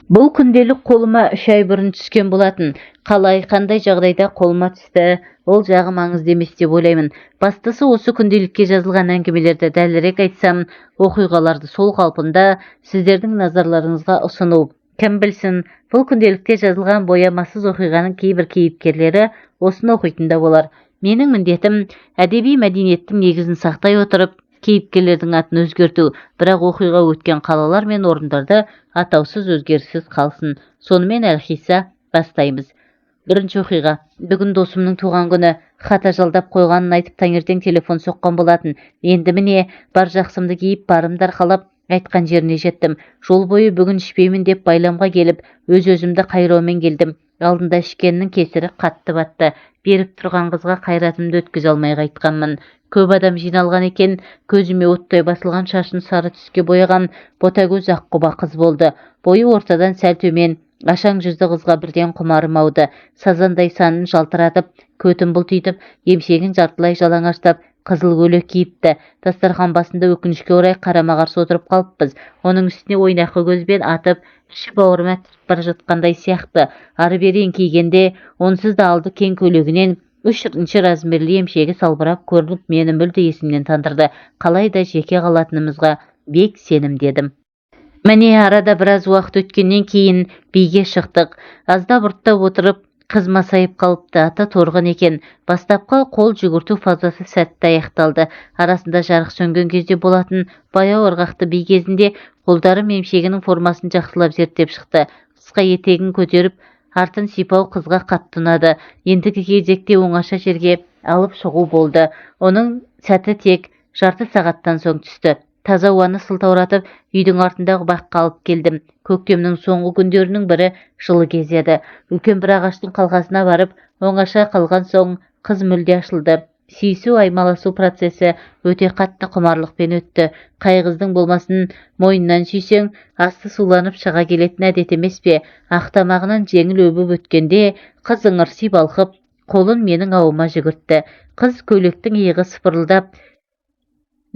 Бұл күнделік қолыма 3 ай бұрын түскен болатын. Қалай, қандай жағдайда қолыма түсті, ол жағы маңызды емес деп ойлаймын. Бастысы, осы күнделікке жазылған әңгімелерді, дәлірек айтсам, оқиғаларды сол қалпында сіздердің назарларыңызға ұсыну. Кім білсін, бұл күнделікте жазылған боямасыз оқиғаның кейбір кейіпкерлері осыны оқитын да болар. Менің міндетім – әдеби мәдениеттің негізін сақтай отырып, кейіпкерлердің атын өзгерту, бірақ оқиға өткен қалалар мен орындарды атаусыз, өзгеріссіз қалсын. Сонымен, әлқисса, бастаймыз. Бірінші оқиға. Бүгін досымның туған күні. Хата жалдап қойғанын айтып, таңертең телефон соққан болатын. Енді, міне, бар жақсымды киіп, барымды арқалап, айтқан жеріне жеттім. Жол бойы бүгін ішпеймін деп байламға келіп, өз-өзімді қайраумен келдім. Алдында ішкеннің кесірі қатты батты. Беріп тұрған қызға қайратымды өткізе алмай қайтқанмын. Көп адам жиналған екен. Көзіме оттай басылған, шашын сары түске бояған ботагөз, аққұба қыз болды. Бойы ортадан сәл төмен, ашаң жүзді қызға бірден құмарым ауды. Сазандай санын жалтыратып, көтін бұлтитып, емшегін жартылай жалаңаштап, қызыл көйлек киіпті. Дастархан басында, өкінішке орай, қарама-қарсы отырып қалыппыз. Оның үстіне ойнақы көзбен атып, іші-бауырыма кіріп бара жатқандай сияқты. Ары-бері еңкейгенде, онсыз да алды кең көйлегінен 3-ші размерлі емшегі салбырап көрініп, мені мүлде есімнен тандырды. Қалай да жеке қалатынымызға бек сенімді едім. Міне, арада біраз уақыт өткеннен кейін биге шықтық. Аздап ұрттап отырып, қыз масайып қалыпты. Аты Торғын екен. Бастапқы қол жүгірту фазасы сәтті аяқталды. Арасында жарық сөнген кезде болатын баяу ырғақты би кезінде қолдарым емшегінің формасын жақсылап зерттеп шықты. Қысқа етегін көтеріп, артын сипау қызға қатты ұнады. Ендігі кезекте оңаша жерге алып шығу болды. Оның сәті тек жарты сағаттан соң түсті. Таза ауаны сылтауратып, үйдің артындағы баққа алып келдім. Көктемнің соңғы күндерінің бірі, жылы кез еді. Үлкен бір ағаштың қалқасына барып оңаша қалған соң, қыз мүлде ашылды. Сүйісу, аймаласу процесі өте қатты құмарлықпен өтті. Қай қыздың болмасын мойнынан сүйсең, асты суланып шыға келетін әдет емес пе? Ақ тамағынан жеңіл өбіп өткенде, қыз ыңырси балқып, қолын менің ауыма жүгіртті. Қыз көйлектің иығы сыпырылдап,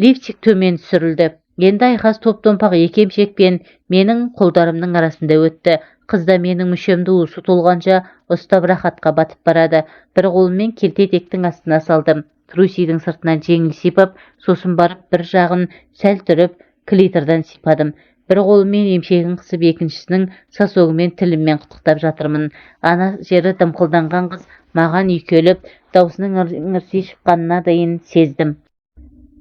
лифчик төмен түсірілді. Енді айқас топ-томпақ екі емшекпен менің қолдарымның арасында өтті. Қыз да менің мүшемді уысы толғанша ұстап, рахатқа батып барады. Бір қолыммен келте етектің астына салдым. Трусидің сыртынан жеңіл сипап, сосын барып бір жағын сәл түріп, клитордан сипадым. Бір қолыммен емшегін қысып, екіншісінің сосогымен тіліммен қытықтап жатырмын. Ана жері дымқылданған қыз маған үйкеліп, даусының ыңырси шыққанына дейін сездім.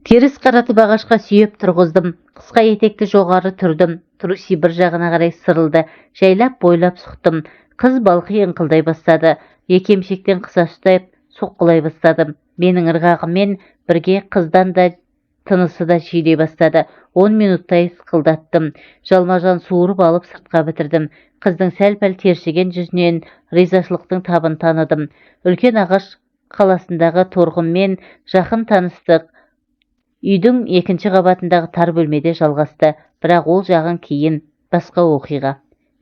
Теріс қаратып, ағашқа сүйеп тұрғыздым. Қысқа етекті жоғары түрдім. Труси бір жағына қарай сырылды. Жайлап бойлап сұқтым. Қыз балқи ыңқылдай бастады. Екі емшектен қыса ұстап, соққылай бастадым. Менің ырғағыммен бірге қыздан да тынысы да жиілей бастады. 10 минуттай сықылдаттым. Жалма-жан суырып алып, сыртқа бітірдім. Қыздың сәл-пәл тершіген жүзінен ризашылықтың табын таныдым. Үлкен ағаш қаласындағы Торғынмен жақын таныстық үйдің екінші қабатындағы тар бөлмеде жалғасты. Бірақ ол жағын кейін, басқа оқиға.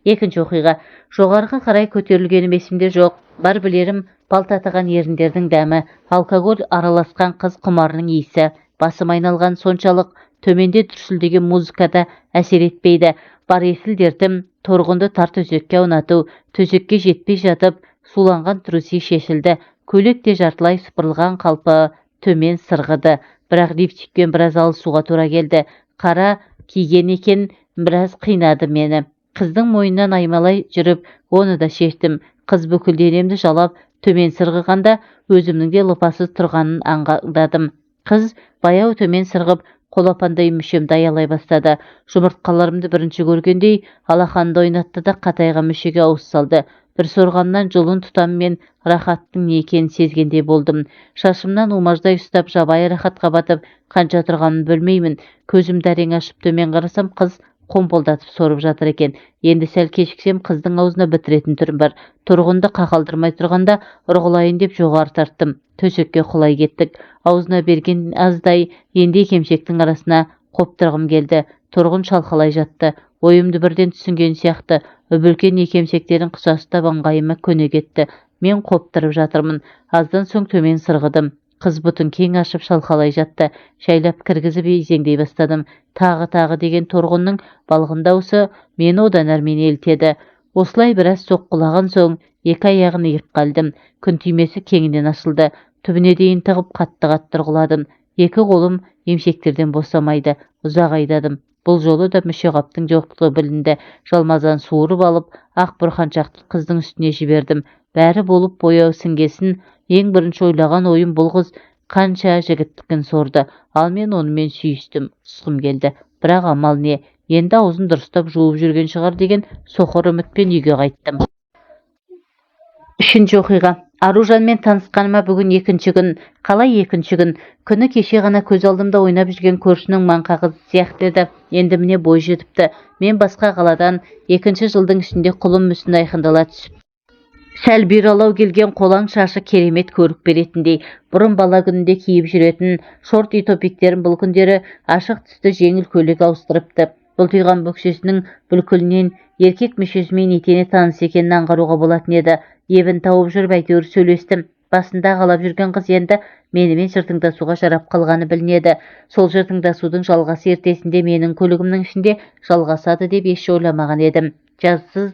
Екінші оқиға. Жоғарыға қарай көтерілгенім есімде жоқ. Бар білерім – бал татыған еріндердің дәмі, алкоголь араласқан қыз құмарының иісі. Басым айналған соншалық, төменде дүрсілдеген музыка да әсер етпейді. Бар есіл дертім – Торғынды тар төсекке аунату. Төсекке жетпей жатып, суланған труси шешілді. Көйлек те жартылай сыпырылған қалпы төмен сырғыды. Бірақ лифчикпен біраз алысуға тура келді. Қара киген екен, біраз қинады мені. Қыздың мойнынан аймалай жүріп, оны да шештім. Қыз бүкіл денемді жалап төмен сырғығанда, өзімнің де лыпасыз тұрғанын аңғардадым. Қыз баяу төмен сырғып, қолапандай мүшемді аялай бастады. Жұмыртқаларымды бірінші көргендей, алақанында ойнатты да, қатайған мүшеге ауыз салды. Бір сорғаннан жұлын тұтаммен рахаттың не екенін сезгендей болдым. Шашымнан умаждай ұстап, жабайы рахатқа батып, қанша тұрғанын білмеймін. Көзімді әрең ашып, төмен қарасам, қыз қомпылдатып сорып жатыр екен. Енді сәл кешіксем, қыздың аузына бітіретін түрім бар. Торғынды қақалдырмай тұрғанда ұрғылайын деп жоғары тарттым. Төсекке құлай кеттік. Аузына берген аздай, енді екі емшектің арасына қоптырғым келді. Торғын шалқалай жатты. Ойымды бірден түсінген сияқты, үп-үлкен екі емшектерін қыса ұстап, ыңғайыма көне кетті. Мен қоптырып жатырмын. Аздан соң төмен сырғыдым. Қыз бұтын кең ашып шалқалай жатты. Жайлап кіргізіп изеңдей бастадым. Тағы, тағы деген торғынның балғын даусы мені одан әрмен елітеді. Осылай біраз соққылаған соң екі аяғын иыққа ілдім. Күн түймесі кеңінен ашылды. Түбіне дейін тығып, қатты-қатты ұрғыладым. Екі қолым емшектерден босамайды. Ұзақ айдадым. Бұл жолы да мүшеқаптың жоқтығы білінді. Жалмазан суырып алып, ақ бұрқаншақты қыздың үстіне жібердім. Бәрі болып бояу сіңгесін, ең бірінші ойлаған ойым: бұл қыз қанша жігіттікін сорды, ал мен онымен сүйістім, құсқым келді. Бірақ амал не, енді аузын дұрыстап жуып жүрген шығар деген соқыр үмітпен үйге қайттым. Үшінші оқиға. Аружанмен танысқаныма бүгін екінші күн. Қалай екінші күн? Күні кеше ғана көз алдымда ойнап жүрген көршінің маңқа қызы сияқты еді. Енді міне, бой жетіпті. Мен басқа қаладан екінші жылдың ішінде құлын мүсіні айқындала түсіп, сәл бұйралау келген қолаң шашы керемет көрік беретіндей. Бұрын бала күнінде киіп жүретін шорты, топиктерін бұл күндері ашық түсті жеңіл көйлек ауыстырыпты. Бұлтиған бөксесінің бүлкілінен еркек мүшесімен етене таныс екенін аңғаруға болатын еді. Ебін тауып жүріп әйтеуір сөйлестім. Басында қалап жүрген қыз енді менімен жыртыңдасуға жарап қалғаны білінеді. Сол жыртыңдасудың жалғасы ертесінде менің көлігімнің ішінде жалғасады деп еш ойламаған едім. Жазсыз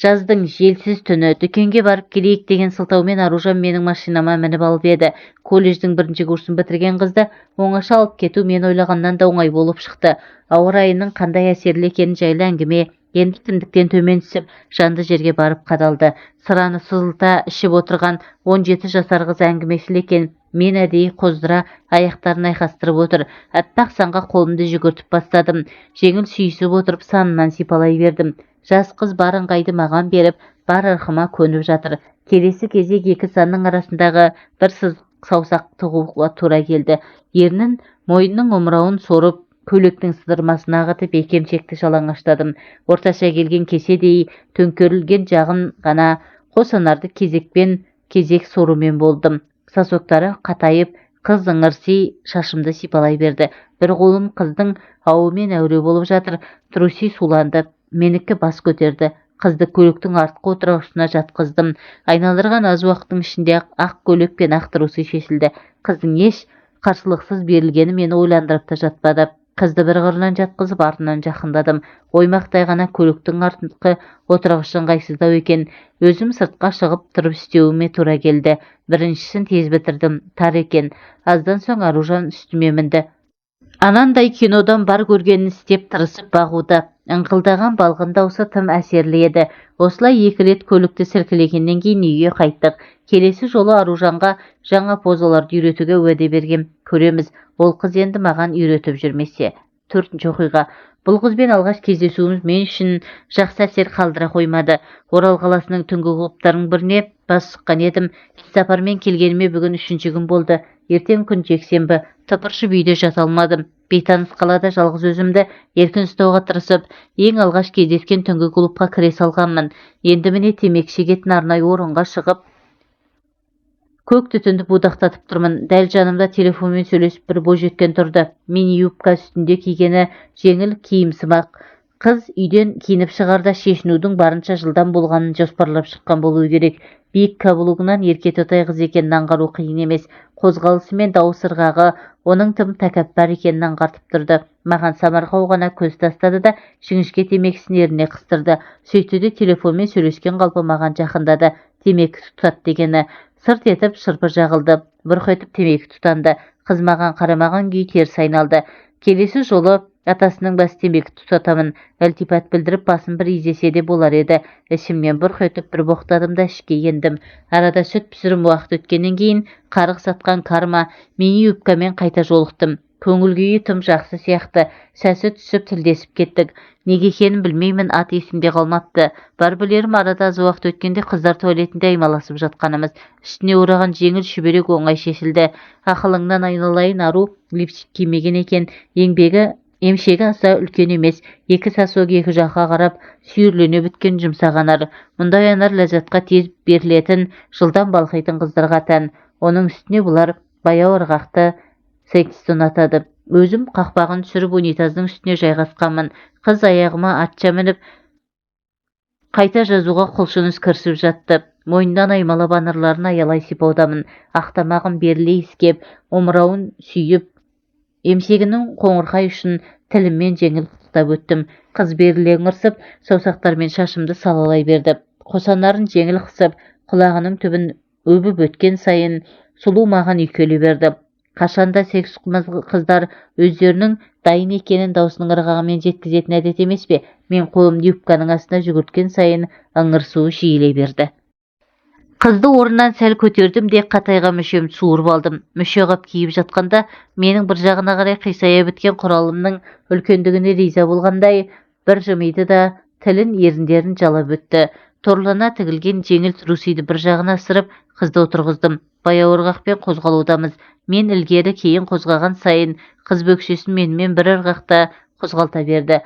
жаздың желсіз түні. Дүкенге барып келейік деген сылтаумен Аружан менің машинама мініп алып еді. Колледждің бірінші курсын бітірген қызды оңаша алып кету мен ойлағаннан да оңай болып шықты. Ауа райының қандай әсерлі екені жайлы әңгіме енді кіндіктен төмен түсіп, жанды жерге барып қадалды. Сыраны сызылта ішіп отырған 17 жасар қыз әңгімешіл екен. Мен әдейі қоздыра, аяқтарын айқастырып отыр аппақ санға қолымды жүгіртіп бастадым. Жеңіл сүйісіп отырып, санынан сипалай бердім. Жас қыз бар ыңғайды маған беріп, бар ырқыма көніп жатыр. Келесі кезек екі санның арасындағы бір сызық саусақ тығуға тура келді. Ернін, мойнының омырауын сорып, көйлектің сыдырмасын ағытып, екі емшекті жалаңаштадым. Орташа келген кеседей төңкерілген жағын ғана, қос анарды кезекпен кезек сорумен болдым. Сосоктары қатайып, қыз ыңырси шашымды сипалай берді. Бір қолым қыздың ауымен әуре болып жатыр. Труси суланды, менікі бас көтерді. Қызды көліктің артқы отырғышына жатқыздым. Айналдырған аз уақыттың ішінде ақ көйлек пен ақ трусы шешілді. Қыздың еш қарсылықсыз берілгені мені ойландырып та жатпады. Қызды бір қырынан жатқызып, артынан жақындадым. Оймақтай ғана көліктің артқы отырғышы ыңғайсыздау екен. Өзім сыртқа шығып тұрып істеуіме тура келді. Біріншісін тез бітірдім, тар екен. Аздан соң Аружан үстіме мінді. Анандай кинодан бар көргенін істеп, тырысып бағуда. Ыңқылдаған балғын даусы тым әсерлі еді. Осылай екі рет көлікті сіркілегеннен кейін үйге қайттық. Келесі жолы Аружанға жаңа позаларды үйретуге уәде бергем. Көреміз, ол қыз енді маған үйретіп жүрмесе. Төртінші оқиға. Бұл қызбен алғаш кездесуіміз мен үшін жақсы әсер қалдыра қоймады. Орал қаласының түнгі клубтарының біріне бас сұққан едім. Іссапармен келгеніме бүгін үшінші күн болды. Ертең күн жексенбі. Тыпыршып үйде жата алмадым. Бейтаныс қалада жалғыз өзімді еркін ұстауға тырысып, ең алғаш кездескен түнгі клубқа кіре салғанмын. Енді міне, темекі шегетін арнайы орынға шығып, көк түтінді будақтатып тұрмын. Дәл жанымда телефонмен сөйлесіп бір бойжеткен тұрды. Мини юбка, үстінде кигені жеңіл киімсымақ. Қыз үйден киініп шығарда шешінудің барынша жылдам болғанын жоспарлап шыққан болуы керек. Биік каблугынан ерке тотай қыз екенін аңғару қиын емес. Қозғалысы мен дауыс ырғағы оның тым тәкаппар екенін аңғартып тұрды. Маған самарқау ғана көз тастады да, жіңішке темекісін ерніне қыстырды. Сөйтті де, телефонмен сөйлескен қалпы маған жақындады. Темекі тұтат дегені. Сырт етіп шырпы жағылды. Бұрқ етіп темекі тұтанды. Қыз маған қарамаған күйі теріс айналды. Келесі жолы атасының басы темекі тұтатамын. Ілтипат білдіріп, басын бір изесе де болар еді. Ішімнен бұрқ етіп бір боқтадым да, ішке ендім. Арада сүт пісірім уақыт өткеннен кейін қарғыс атқан карма мини юбкамен қайта жолықтым. Көңіл күйі тым жақсы сияқты. Сәті түсіп, тілдесіп кеттік. Неге екенін білмеймін, аты есімде қалмапты. Бар білерім, арада аз уақыт өткенде қыздар туалетінде аймаласып жатқанымыз. Үстіне ораған жеңіл шүберек оңай шешілді. Ақылыңнан айналайын, ару лифчик кимеген екен. Еңбегі емшегі аса үлкен емес. Екі сосок екі жаққа қарап сүйірлене біткен жұмсақ анар. Мұндай анар ләззатқа тез берілетін, жылдам балқитын қыздарға тән. Оның үстіне бұлар баяу ырғақты сексті ұнатады. Өзім қақпағын түсіріп, унитаздың үстіне жайғасқанмын. Қыз аяғыма атша мініп, Қайта жазуға құлшыныс кірісіп жатты. Мойнынан аймалап, анарларын аялай сипаудамын. Ақ тамағын беріле иіскеп, омырауын сүйіп, емшегінің қоңырқай ұшын тіліммен жеңіл қытықтап өттім. Қыз беріле ыңырсып, саусақтарымен шашымды салалай берді. Қос анарын жеңіл қысып, құлағының түбін өбіп өткен сайын сұлу маған үйкеле берді. Қашанда секс қыздар өздерінің дайын екенін даусының ырғағымен жеткізетін әдет емес пе? Мен қолымды юбканың астына жүгірткен сайын ыңырсуы жиілей берді. Қызды орнынан сәл көтердім де, қатайған мүшемді суырып алдым. Мүше қап киіп жатқанда менің бір жағына қарай қисая біткен құралымның үлкендігіне риза болғандай бір жымиды да, тілін еріндерін жалап өтті. Торлана тігілген жеңіл трусиді бір жағына ысырып, қызды отырғыздым. Баяу ырғақпен қозғалудамыз. Мен ілгері кейін қозғаған сайын қыз бөксесін менімен бір ырғақта қозғалта берді.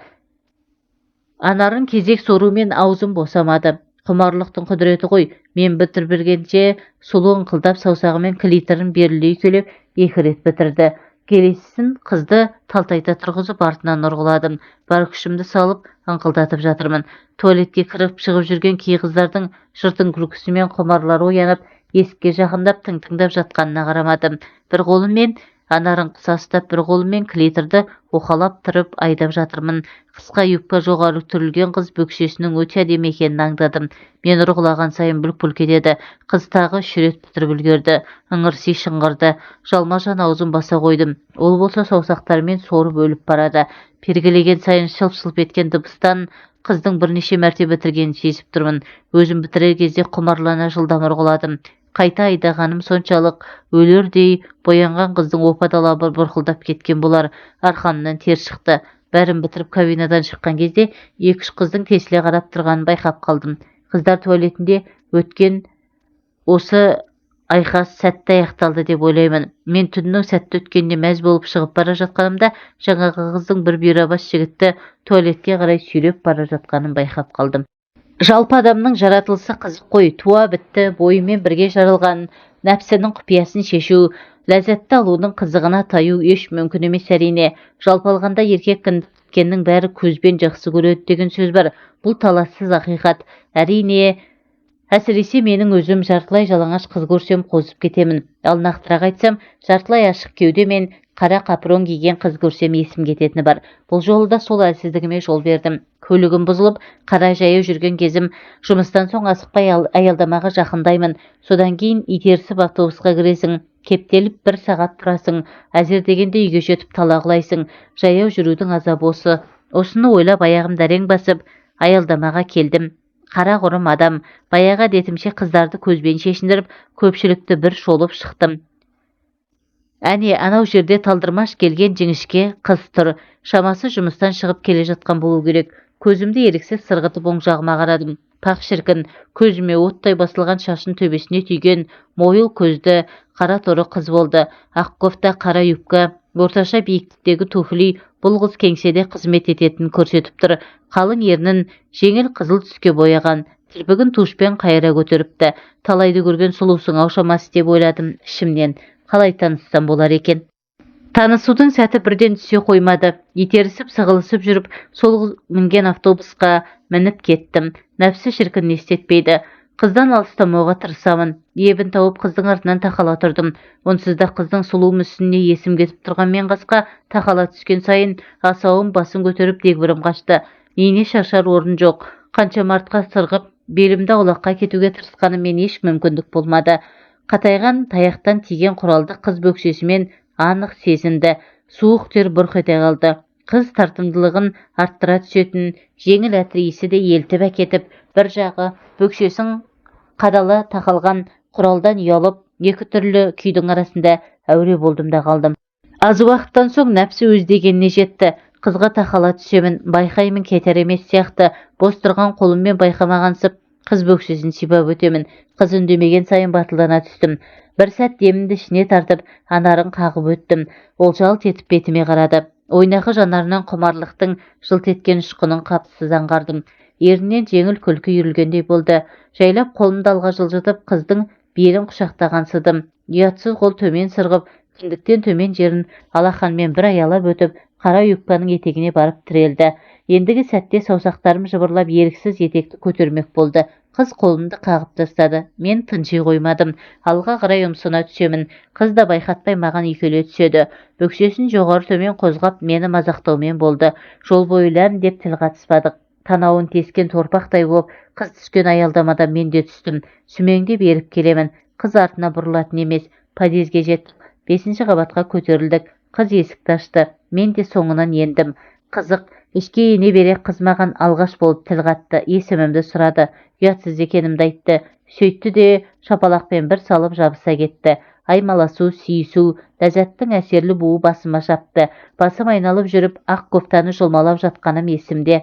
Анарын кезек сорумен аузым босамады. Құмарлықтың құдіреті ғой. Мен бітіріп бергенше сұлу ыңқылдап, саусағымен клиторын беріле үйкелеп, екі рет бітірді. Келесісін қызды талтайта тұрғызып, артынан ұрғыладым. Бар күшімді салып ыңқылдатып жатырмын. Туалетке кіріп шығып жүрген кей қыздардың жыртың күлкісі мен құмарлары оянып, есікке жақындап тың тыңдап жатқанына қарамадым. Бір қолыммен анарын қыса ұстап, бір қолыммен клиторды уқалап тұрып айдап жатырмын. Қысқа юбка жоғары түрілген қыз бөксесінің өте әдемі екенін аңдадым. Мен ұрғылаған сайын бүлк-бүлк етеді. Қыз тағы үш рет бітіріп үлгерді. Ыңырси шыңғырды. Жалма-жан аузын баса қойдым. Ол болса саусақтарымен сорып өліп барады. Пергілеген сайын шылп-шылп еткен дыбыстан қыздың бірнеше мәрте бітіргенін сезіп тұрмын. Өзім бітірер кезде құмарлана жылдам ұрғыладым. Қайта айдағаным соншалық, өлердей боянған қыздың опа далабы бұрқылдап кеткен болар. Арқамнан тер шықты. Бәрін бітіріп, кабинадан шыққан кезде екі-үш қыздың тесіле қарап тұрғанын байқап қалдым. Қыздар туалетінде өткен осы айқас сәтті аяқталды деп ойлаймын. Мен түннің сәтті өткеніне мәз болып шығып бара жатқанымда жаңағы қыздың бір бұйрабас жігітті туалетке қарай сүйреп бара жатқанын байқап қалдым. Жалпы адамның жаратылысы қызық қой. Туа бітті бойымен бірге жаралған нәпсінің құпиясын шешу, ләззатты алудың қызығына таю еш мүмкін емес, әрине. Жалпы алғанда, еркек кіндік біткеннің бәрі көзбен жақсы көреді деген сөз бар. Бұл талассыз ақиқат, әрине. Әсіресе менің өзім жартылай жалаңаш қыз көрсем, қозып кетемін. Ал нақтырақ айтсам, жартылай ашық кеуде мен қара капрон киген қыз көрсем, есім кететіні бар. Бұл жолы да сол әлсіздігіме жол бердім. Көлігім бұзылып, қара жаяу жүрген кезім. Жұмыстан соң асықпай аялдамаға жақындаймын. Содан кейін итерісіп автобусқа кіресің. Кептеліп бір сағат тұрасың. Әзер дегенде үйге жетіп, тала құлайсың. Жаяу жүрудің азабы осы. Осыны ойлап, аяғымды әрең басып аялдамаға келдім. Қара құрым адам, баяғы әдетімше қыздарды көзбен шешіндіріп, көпшілікті бір шолып шықтым. Әне, анау жерде талдырмаш келген жіңішке қыз тұр. Шамасы, жұмыстан шығып келе жатқан болу керек. Көзімді еріксіз сырғытып оң жағыма қарадым. Пақ шіркін, көзіме оттай басылған шашын төбесіне түйген мойыл көзді қара торы қыз болды. Ақ кофта, қара юбка, орташа биіктіктегі туфли бұл қыз кеңседе қызмет ететінін көрсетіп тұр. Қалың ернін жеңіл қызыл түске бояған, кірпігін тушпен қайыра көтеріпті. Талайды көрген сұлусың ау шамасы деп ойладым ішімнен. Қалай таныссам болар екен? Танысудың сәті бірден түсе қоймады. Итерісіп, сығылысып жүріп, сол мінген автобусқа мініп кеттім. Нәпсі шіркін не істетпейді. Қыздан алыстамауға тырысамын. Ебін тауып, қыздың артынан тақала тұрдым. Онсыз да қыздың сұлу мүсініне есім кетіп тұрған мен қасқа тақала түскен сайын асауым басын көтеріп, дегбірім қашты. Ине шашар орын жоқ. Қаншама артқа сырғып, белімді аулаққа кетуге тырысқаныммен еш мүмкіндік болмады. Қатайған таяқтан тиген құралды қыз бөксесімен анық сезінді. Суық тер бұрқ ете қалды. Қыз тартымдылығын арттыра түсетін жеңіл әтір иісі де елтіп әкетіп, бір жағы бөксесін қадала тақалған құралдан ұялып, екі түрлі күйдің арасында әуре болдым да қалдым. Аз уақыттан соң нәпсі өз дегеніне жетті. Қызға тақала түсемін. Байқаймын, кетер емес сияқты. Бос тұрған қолыммен байқамағансып қыз бөксесін сипап өтемін. Қыз үндемеген сайын батылдана түстім. Бір сәт демімді ішіне тартып, анарын қағып өттім. Ол жалт етіп бетіме қарады. Ойнақы жанарынан құмарлықтың жылт еткен ұшқынын қапысыз аңғардым. Ернінен жеңіл күлкі үйірілгендей болды. Жайлап қолымды алға жылжытып, қыздың белін құшақтағансыдым. Ұятсыз қол төмен сырғып, кіндіктен төмен жерін алақанмен бір аялап өтіп, қара юбканың етегіне барып тірелді. Ендігі сәтте саусақтарым жыбырлап еріксіз етекті көтермек болды. Қыз қолымды қағып тастады. Мен тынши қоймадым. Алға қарай ұмсына түсемін. Қыз да байқатпай маған үйкеле түседі. Бөксесін жоғары төмен қозғап, мені мазақтаумен болды. Жол бойы ләм деп тіл қатыспадық. Танауын тескен торпақтай боп, қыз түскен аялдамада мен де түстім. Сүмеңдеп еріп келемін. Қыз артына бұрылатын емес. Подъезге жеттік. 5-ші қабатқа көтерілдік. Қыз есікті ашты. Мен де соңынан ендім. Қызық, ішке ене бере қыз маған алғаш болып тіл қатты. Есімімді сұрады. Ұятсыз екенімді айтты. Сөйтті де шапалақпен бір салып жабыса кетті. Аймаласу, сүйісу, ләззаттың әсерлі буы басыма шапты. Басым айналып жүріп, ақ кофтаны жұлмалап жатқаным есімде.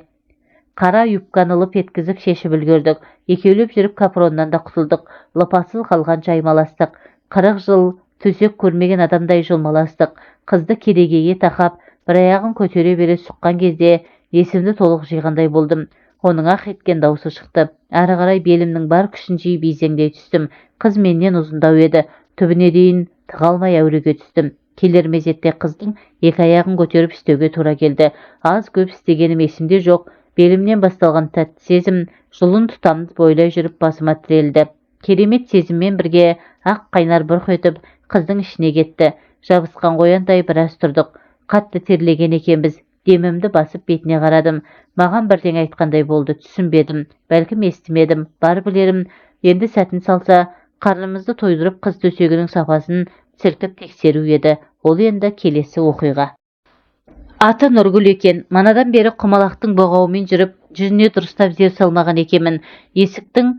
Қара юбканы лып еткізіп шешіп үлгердік. Екеулеп жүріп капроннан да құтылдық. Лыпасыз қалған жаймаластық. 40 жыл төсек көрмеген адамдай жұлмаластық. Қызды керегеге тақап, бір аяғын көтере бере сұққан кезде есімді толық жиғандай болдым. Оның ах еткен даусы шықты. Әрі қарай белімнің бар күшін жиып изеңдей түстім. Қыз менен ұзындау еді. Түбіне дейін тыға алмай әуреге түстім. Келер мезетте қыздың екі аяғын көтеріп істеуге тура келді. Аз көп істегенім есімде жоқ. Белімнен басталған тәтті сезім жұлын тұтамды бойлай жүріп басыма тірелді. Керемет сезіммен бірге ақ қайнар бұрқ етіп қыздың ішіне кетті. Жабысқан қояндай біраз тұрдық. Қатты терлеген екенбіз. Демімді басып бетіне қарадым. Маған бірдеңе айтқандай болды, түсінбедім. Бәлкім естімедім. Бар білерім, енді сәтін салса, қарнымызды тойдырып қыз төсегінің сапасын сілкіп тексеру еді. Ол енді келесі оқиға. Аты Нұргүл екен. Манадан бері құмалақтың боғауымен жүріп, жүзіне дұрыстап зер салмаған екенмін. Есіктің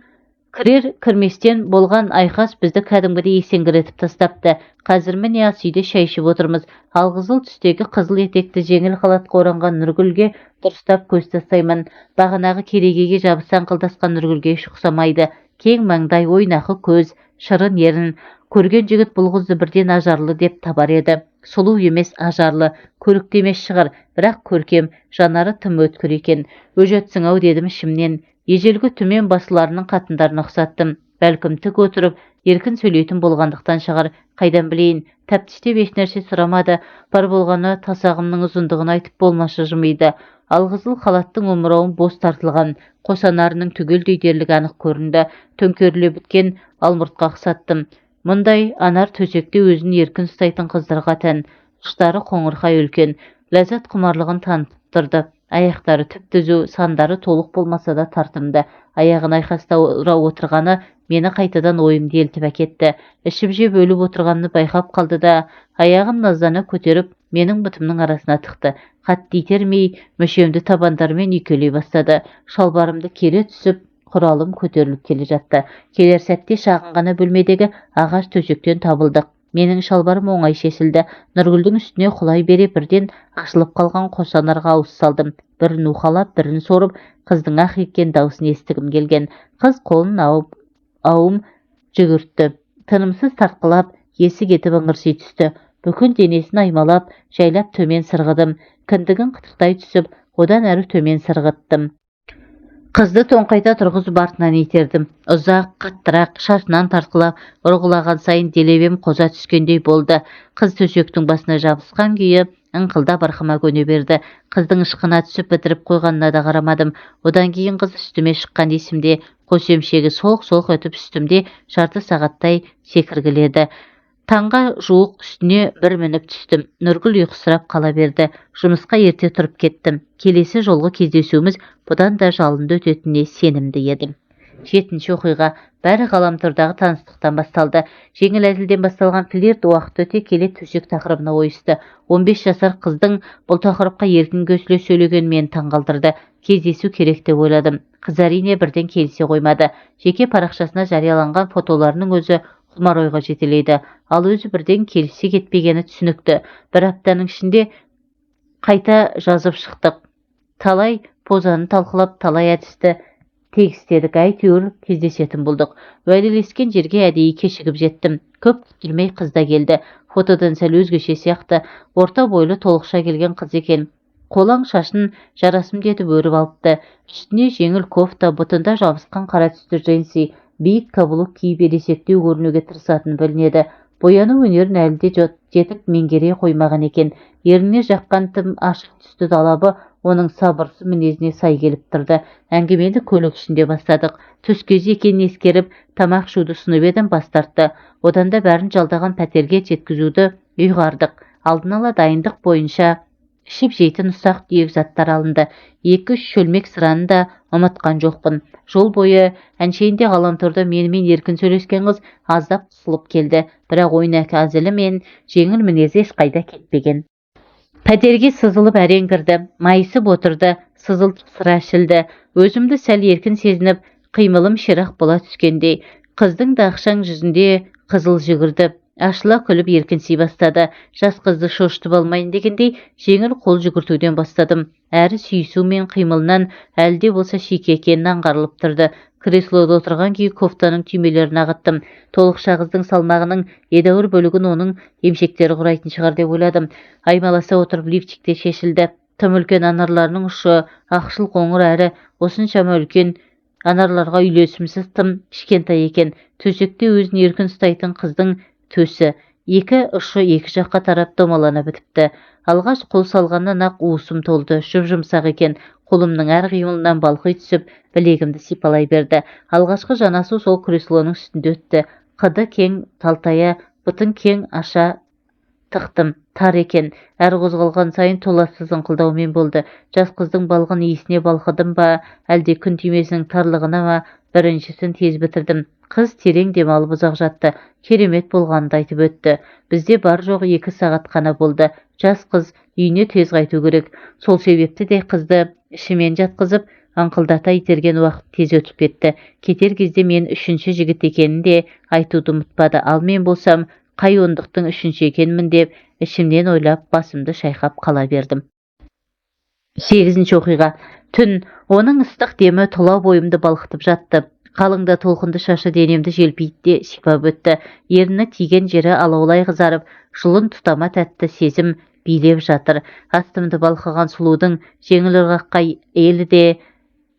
кірер кірместен болған айқас бізді кәдімгідей есеңгіретіп тастапты. Қазір міне ас үйде шай ішіп отырмыз. Алғызыл түстегі қызыл етекті жеңіл халатқа оранған Нұргүлге дұрыстап көз тастаймын. Бағанағы керегеге жабыса аңқылдасқан Нұргүлге еш ұқсамайды. Кең маңдай, ойнақы көз, шырын ерін. Көрген жігіт бұл қызды бірден ажарлы деп табар еді. Сұлу емес, ажарлы, көрікті емес шығар, бірақ көркем, жанары тым өткір екен. Өжетсің-ау дедім ішімнен. Ежелгі түмен басыларының қатындарына ұқсаттым. Бәлкім тік отырып, еркін сөйлейтін болғандықтан шығар, қайдан білейін. Тәптіштеп ешнәрсе сұрамады. Бар болғаны тасағымның ұзындығын айтып болмашы жымиды. Алғызыл халаттың омырауын бос тартылған, қос анарының түгелдей дерлік анық көрінді. Төңкеріле біткен алмұртқа ұқсаттым. Мұндай анар төсекте өзін еркін ұстайтын қыздарға тән. Ұштары қоңырқай үлкен, ләззат құмарлығын танытып тұрды. Аяқтары түп-түзу, сандары толық болмаса да тартымды. Аяғын айқастыра отырғаны мені қайтадан ойымды елтіп әкетті. Ішіп жеп өліп отырғанымды байқап қалды да, аяғын наздана көтеріп, менің бұтымның арасына тықты. Қатты итермей, мүшемді табандарымен үйкелей бастады. Шалбарымды кере түсіп, құралым көтеріліп келе жатты. Келер сәтте шағын ғана бөлмедегі ағаш төсектен табылдық. Менің шалбарым оңай шешілді. Нұргүлдің үстіне құлай бере бірден ашылып қалған қос анарға ауыз салдым. Бірін уқалап, бірін сорып, қыздың ах еткен даусын естігім келген. Қыз қолын ауым жүгіртті. Тынымсыз тартқылап, есі кетіп ыңырси түсті. Бүкіл денесін аймалап, жайлап төмен сырғыдым. Кіндігін қытықтай түсіп, одан әрі төмен сырғыттым. Қызды тоңқайта тұрғызып артынан итердім. Ұзақ, қаттырақ, шашынан тартқылап, ұрғылаған сайын делебем қоза түскендей болды. Қыз төсектің басына жабысқан күйі ыңқылдап арқама көне берді. Қыздың ышқына түсіп бітіріп қойғанына да қарамадым. Одан кейін қыз үстіме шыққан есімде, қос емшегі солқ-солқ етіп үстімде жарты сағаттай секіргіледі. Таңға жуық үстіне бір мініп түстім. Нұргүл ұйқысырап қала берді. Жұмысқа ерте тұрып кеттім. Келесі жолғы кездесуіміз бұдан да жалынды өтетініне сенімді едім. 7-ші оқиға. Бәрі ғаламтордағы таныстықтан басталды. Жеңіл әзілден басталған флирт уақыт өте келе төсек тақырыбына ойысты. 15 жасар қыздың бұл тақырыпқа еркін көсіле сөйлегені мені таңғалдырды. Кездесу керек деп ойладым. Қыз әрине бірден келісе қоймады. Жеке парақшасына жарияланған фотоларының өзі құмар ойға жетелейді. Ал өзі бірден келісе кетпегені түсінікті. Бір аптаның ішінде қайта жазып шықтық. Талай позаны талқылап, талай әдісті тегістедік, әйтеуір кездесетін болдық. Уәделескен жерге әдейі кешігіп жеттім. Көп күттірмей қыз да келді. Фотодан сәл өзгеше сияқты, орта бойлы толықша келген қыз екен. Қолаң шашын жарасымды етіп өріп алыпты. Үстіне жеңіл кофта, бұтында жабысқан қара түсті джинсы, биік каблук киіп ересектеу көрінуге тырысатын білінеді. Бояну өнерін әлі де жетік меңгере қоймаған екен. Ерніне жаққан тым ашық түсті далабы Оның сабырсыз мінезіне сай келіп тұрды. Әңгімені көлік ішінде бастадық. Түс кезі екенін ескеріп, тамақ ішуді ұсынып едім, бас тартты. Одан да бәрін жалдаған пәтерге жеткізуді ұйғардық. Алдын ала дайындық бойынша ішіп-жейтін ұсақ-түйек заттар алынды. 2-3 шөлмек сыраны да ұмытқан жоқпын. Жол бойы әншейінде ғаламторда менімен еркін сөйлескен қыз аздап қысылып келді. Бірақ ойнақы әзілі мен жеңіл мінезі ешқайда кетпеген. Пәтерге сызылып әрең кірді, майысып отырды, сызылтып сыра ішілді. Өзімді сәл еркін сезініп, қимылым ширақ бола түскендей. Қыздың да ақшаң жүзінде қызыл жүгірді. Ашыла күліп еркінси бастады. Жас қызды шошытып алмайын дегендей жеңіл қол жүгіртуден бастадым. Әрі сүйісу мен қимылынан әлі де болса шикі екенін аңғарылып тұрды. Креслода отырған күйі кофтаның түймелерін ағыттым. Толықша қыздың салмағының едәуір бөлігін оның емшектері құрайтын шығар деп ойладым. Аймаласа отырып лифчик те шешілді. Тым үлкен анарларының ұшы ақшыл қоңыр әрі осыншама үлкен анарларға үйлесімсіз тым кішкентай екен. Төсекте өзін еркін ұстайтын қыздың төсі екі ұшы екі жаққа тарап домалана бітіпті. Алғаш қол салғаннан-ақ уысым толды, жұп-жұмсақ екен. Қолымның әр қимылынан балқи түсіп, білегімді сипалай берді. Алғашқы жанасу сол креслоның үстінде өтті. Қыды кең талтая, бұтын кең аша тықтым. Тар екен. Әр қозғалған сайын толассыз ыңқылдаумен болды. Жас қыздың балғын иісіне балқыдым ба, әлде күн түймесінің тарлығына ма, біріншісін тез бітірдім. Қыз терең демалып ұзақ жатты. Керемет болғанын да айтып өтті. Бізде бар-жоғы 2 сағат қана болды. Жас қыз үйіне тез қайту керек. Сол себепті де қызды ішімен жатқызып, аңқылдата итерген уақыт тез өтіп кетті. Кетер кезде мен үшінші жігіт екенін де айтуды ұмытпады. Ал мен болсам, қай ондықтың үшінші екенмін деп ішімнен ойлап, басымды шайқап қала бердім. 8-ші оқиға. Түн. Оның ыстық демі тұла бойымды балқытып жатты. Қалыңда толқынды шашы денемді желпиді де сипап өтті. Ерні тиген жері алаулай қызарып, жұлын тұтама тәтті сезім билеп жатыр. Астымды балқыған сұлудың жеңіл ырғаққа елі де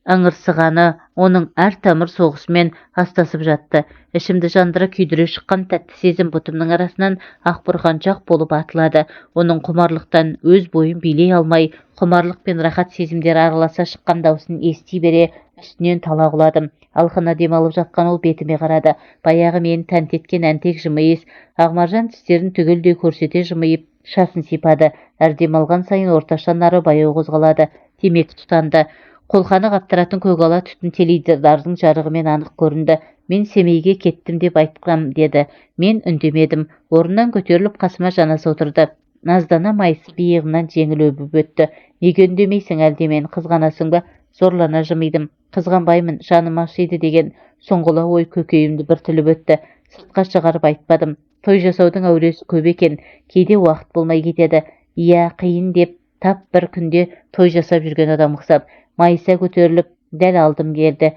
ыңырсығаны оның әр тамыр соғысымен астасып жатты. Ішімді жандыра күйдіре шыққан тәтті сезім бұтымның арасынан ақ бұрқаншақ болып атылады. Оның құмарлықтан өз бойын билей алмай, құмарлық пен рахат сезімдері араласа шыққан даусын ести бере үстінен тала құладым. Алқына демалып жатқан ол бетіме қарады. Баяғы мені тәнті еткен әнтек жымиыс, ақмаржан тістерін түгелдей көрсете жымиып, шашын сипады. Әр демалған сайын орташа нары баяу қозғалады. Темекі тұтанды. Қолқаны қаптыратын көк ала түтін теледидардың жарығымен анық көрінді. Мен Семейге кеттім деп айтқам деді. Мен үндемедім. Орнынан көтеріліп қасыма жанаса отырды. Наздана майысып иығымнан жеңіл өбіп өтті. Неге үндемейсің, әлде мені қызғанасың ба? Зорлана жымидым. Қызғанбаймын, жаным ашиды деген сұңғыла ой көкейімді бір тіліп өтті. Сыртқа шығарып айтпадым. Той жасаудың әуресі көп екен. Кейде уақыт болмай кетеді. Иә, қиын деп тап бір күнде той жасап жүрген адам ұқсап. Майыса көтеріліп, дәл алдым келді.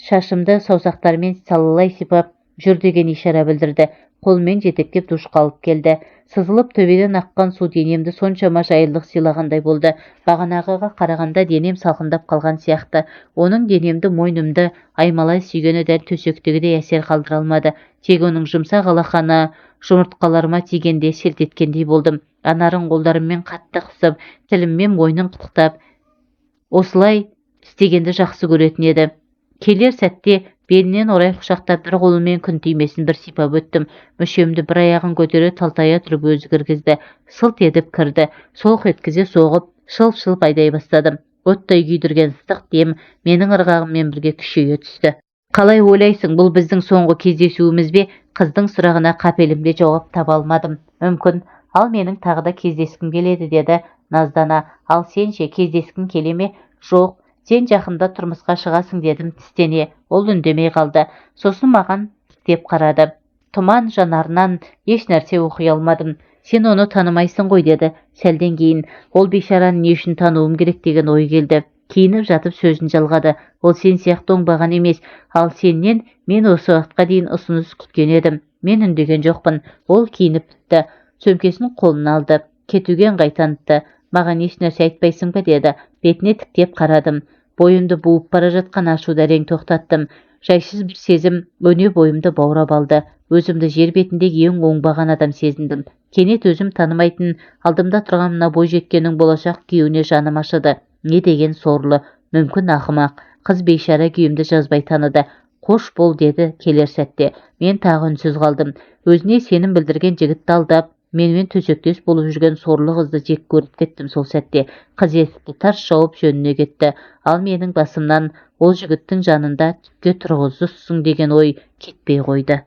Шашымды саусақтарымен салалай сипап, жүр деген ишара білдірді. Қолымен жетектеп душқа алып келді. Сызылып төбеден аққан су денемді соншама жайлылық сыйлағандай болды. Бағанағыға қарағанда денем салқындап қалған сияқты. Оның денемді, мойнымды аймалай сүйгені дәл төсектегідей әсер қалдыра алмады. Тек оның жұмсақ алақаны жұмыртқаларыма тигенде селт еткендей болдым. Анарын қолдарыммен қатты қысып, тіліммен мойнын қытықтап, осылай істегенді жақсы көретін еді. Келер сәтте белінен орай құшақтап, бір қолыммен күн түймесін бір сипап өттім. Мүшемді бір аяғын көтере талтая тұрып өзі кіргізді. Сылт етіп кірді. Солқ еткізе соғып, шылп-шылп айдай бастадым. Оттай күйдірген ыстық дем менің ырғағыммен бірге күшейе түсті. Қалай ойлайсың, бұл біздің соңғы кездесуіміз бе? Қыздың сұрағына қапелімде жауап таба алмадым. Мүмкін, ал менің тағы да кездескім келеді, деді наздана. Ал сен ше, кездескің келе ме? Жоқ, сен жақында тұрмысқа шығасың, дедім тістене. Ол үндемей қалды. Сосын маған тіктеп қарады. Тұман жанарынан еш нәрсе оқи алмадым. Сен оны танымайсың ғой, деді сәлден кейін. Ол бейшараны не үшін тануым керек деген ой келді. Киініп жатып сөзін жалғады. Ол сен сияқты оңбаған емес, ал сенен мен осы уақытқа дейін ұсыныс күткен едім. Мен үндеген жоқпын. Ол киініп бітті. Сөмкесін қолына алды. Кетуге ыңғай танытты. Маған еш нәрсе айтпайсың ба, деді. Бетіне тіктеп қарадым. Бойымды буып бара жатқан ашуды әрең тоқтаттым. Жайсыз бір сезім өне бойымды баурап алды. Өзімді жер бетіндегі ең оңбаған адам сезіндім. Кенет өзім танымайтын алдымда тұрған мына бойжеткеннің болашақ күйеуіне жаным ашыды. Не деген сорлы, мүмкін ақымақ. Қыз бейшара күйімді жазбай таныды. Қош бол деді келер сәтте. Мен тағы үнсіз қалдым. Өзіне сенім білдірген жігітті алдап, менімен төсектес болып жүрген сорлы қызды жек көріп кеттім сол сәтте. Қыз есікті тарс жауып жөніне кетті. Ал менің басымнан ол жігіттің жанында түкке тұрғысызсың деген ой кетпей қойды.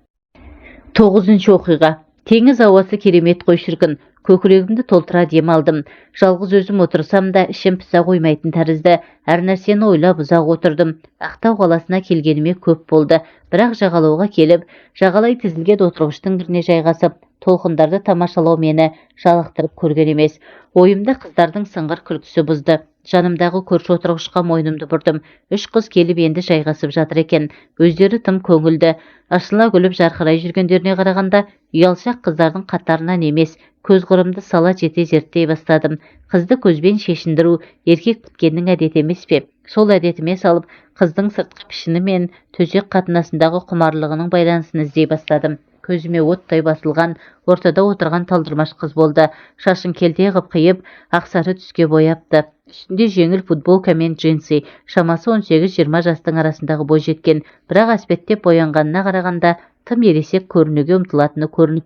9-шы оқиға. Теңіз ауасы керемет қой шіркін. Көкірегімді толтыра дем алдым. Жалғыз өзім отырсам да ішім пісе қоймайтын тәрізді. Әр нәрсені ойлап ұзақ отырдым. Ақтау қаласына келгеніме көп болды. Бірақ жағалауға келіп, жағалай тізілген отырғыштың біріне жайғасып, толқындарды тамашалау мені жалықтырып көрген емес. Ойымды қыздардың сыңғыр күлкісі бұзды. Жанымдағы көрші отырғышқа мойнымды бұрдым. 3 қыз келіп енді жайғасып жатыр екен. Өздері тым көңілді. Ашыла күліп жарқырай жүргендеріне қарағанда ұялшақ қыздардың қатарынан емес. Көз құрымды сала жете зерттей бастадым. Қызды көзбен шешіндіру еркек біткеннің әдеті емес пе? Сол әдетіме салып, қыздың сыртқы пішіні мен төсек қатынасындағы құмарлығының байланысын іздей бастадым. Көзіме оттай басылған ортада отырған талдырмаш қыз болды. Шашын келте қып қиып, ақсары түске бояпты. Үстінде жеңіл футболка мен джинсы. Шамасы 18-20 жастың арасындағы бойжеткен, бірақ әспеттеп боянғанына қарағанда тым ересек көрінуге ұмтылатыны көрініп,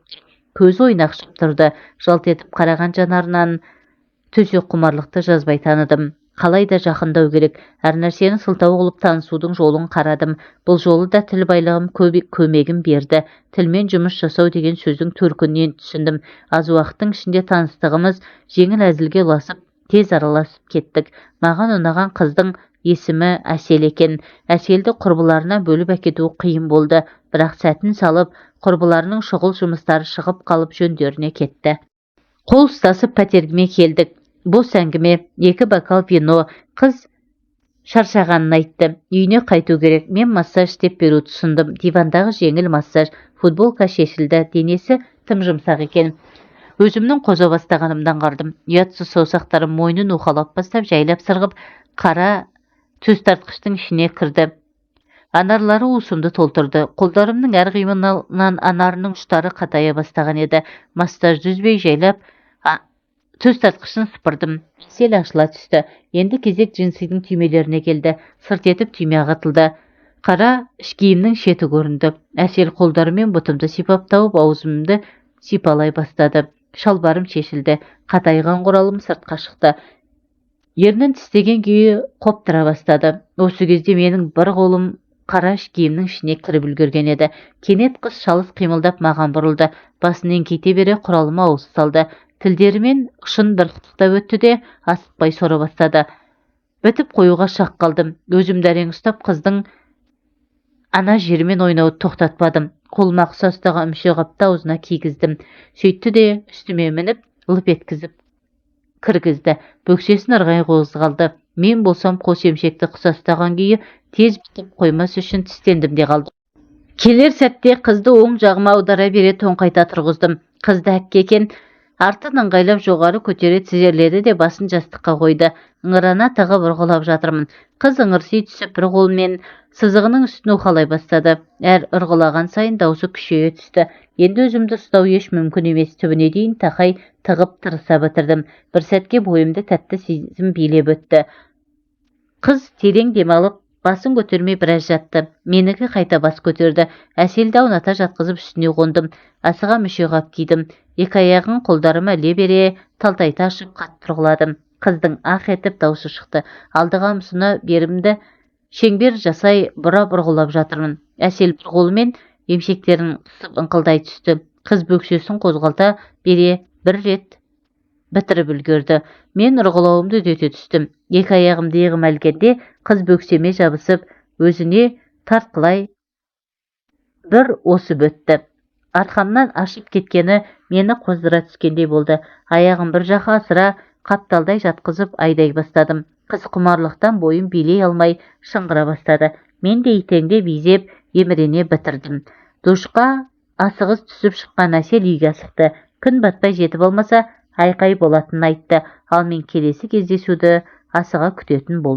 көзі ойнақшып тұрды. Жалт етіп қараған жанарынан төсек құмарлықты жазбай таныдым. Қалай да жақындау керек. Әр нәрсені сылтау қылып танысудың жолын қарадым. Бұл жолы да тіл байлығым көмегін берді. Тілмен жұмыс жасау деген сөздің төркінін түсіндім. Аз уақыттың ішінде таныстығымыз жеңіл әзілге ұласып, тез араласып кеттік. Маған ұнаған қыздың есімі Әсел екен. Әселді құрбыларынан бөліп әкету қиын болды. Бірақ сәтін салып, құрбыларының шұғыл жұмыстары шығып қалып жөндеріне кетті. Қол ұстасып пәтергіме келдік. Бос әңгіме, 2 бокал вино. Қыз шаршағанын айтты. Үйіне қайту керек. Мен массаж істеп беруді ұсындым. Дивандағы жеңіл массаж. Футболка шешілді. Денесі тым жұмсақ екен. Өзімнің қоза бастағанымдан қардым. Ұятсыз саусақтарым мойнын уқалап бастап, жайлап сырғып, қара төс тартқыштың ішіне кірді. Анарлары уысымды толтырды. Қолдарымның әр қимылынан анарының ұштары қатая бастаған еді. Массажды үзбей жайлап төс тартқышын сыпырдым. Сел ашыла түсті. Енді кезек джинсидің түймелеріне келді. Сырт етіп түйме ағытылды. Қара іш киімнің шеті көрінді. Әсел қолдарымен бұтымды сипап тауып, аузымды сипалай бастады. Шалбарым шешілді. Қатайған құралым сыртқа шықты. Ернін тістеген күйі қоптыра бастады. Осы кезде менің бір қолым қара іш киімнің ішіне кіріп үлгерген еді. Кенет қыз шалыс қимылдап маған бұрылды. Басын еңкейте бере құралыма ауыз салды. Тілдерімен ұшын бір қытықтап өтті де асықпай сора бастады. Бітіп қоюға шақ қалдым. Өзімді әрең ұстап, қыздың ана жерімен ойнауды тоқтатпадым. Қолыма құса ұстаған мүше қапты аузына кигіздім. Сөйтті де үстіме мініп, лып еткізіп кіргізді. Бөксесін ырғай қозғалды. Мен болсам қос емшекті құса ұстаған күйі тез бітіп қоймас үшін тістендім де қалдым. Келер сәтте қызды оң жағыма аудара бере тоңқайта тұрғыздым. Қызды әкке екен. Артын ыңғайлап жоғары көтере тізерледі де басын жастыққа қойды. Ыңырана тығып ұрғылап жатырмын. Қыз ыңырси түсіп бір қолымен сызығының үстін уқалай бастады. Әр ұрғылаған сайын даусы күшейе түсті. Енді өзімді ұстау еш мүмкін емес. Түбіне дейін тақай тығып тырыса бітірдім. Бір сәтке бойымды тәтті сезім билеп өтті. Қыз терең демалып, басын көтермей біраз жатты. Менікі қайта бас көтерді. Әселді ауната жатқызып үстіне қондым. Асыға мүше қап кидім. Екі аяғын қолдарыма іле бере талтайта ашып қатты ұрғыладым. Қыздың ақ етіп даусы шықты. Алдыға ұмсына берімді шеңбер жасай бұрап ұрғылап жатырмын. Әсел бір қолымен емшектерін қысып ыңқылдай түсті. Қыз бөксесін қозғалта бере бір рет бітіріп үлгерді. Мен ұрғылауымды үдете түстім. Екі аяғымды иығыма ілгенде қыз бөксеме жабысып, өзіне тартқылай бір осып өтті. Арқамнан ашып кеткені мені қоздыра түскендей болды. Аяғым бір жаққа асыра қапталдай жатқызып айдай бастадым. Қыз құмарлықтан бойын билей алмай шыңғыра бастады. Мен де итеңдеп изеп емірене бітірдім. Душқа асығыс түсіп шыққан Әсел үйге асықты. Күн батпай жетіп алмаса айқай болатынын айтты. Ал мен келесі кездесуді асыға күтетін болдым.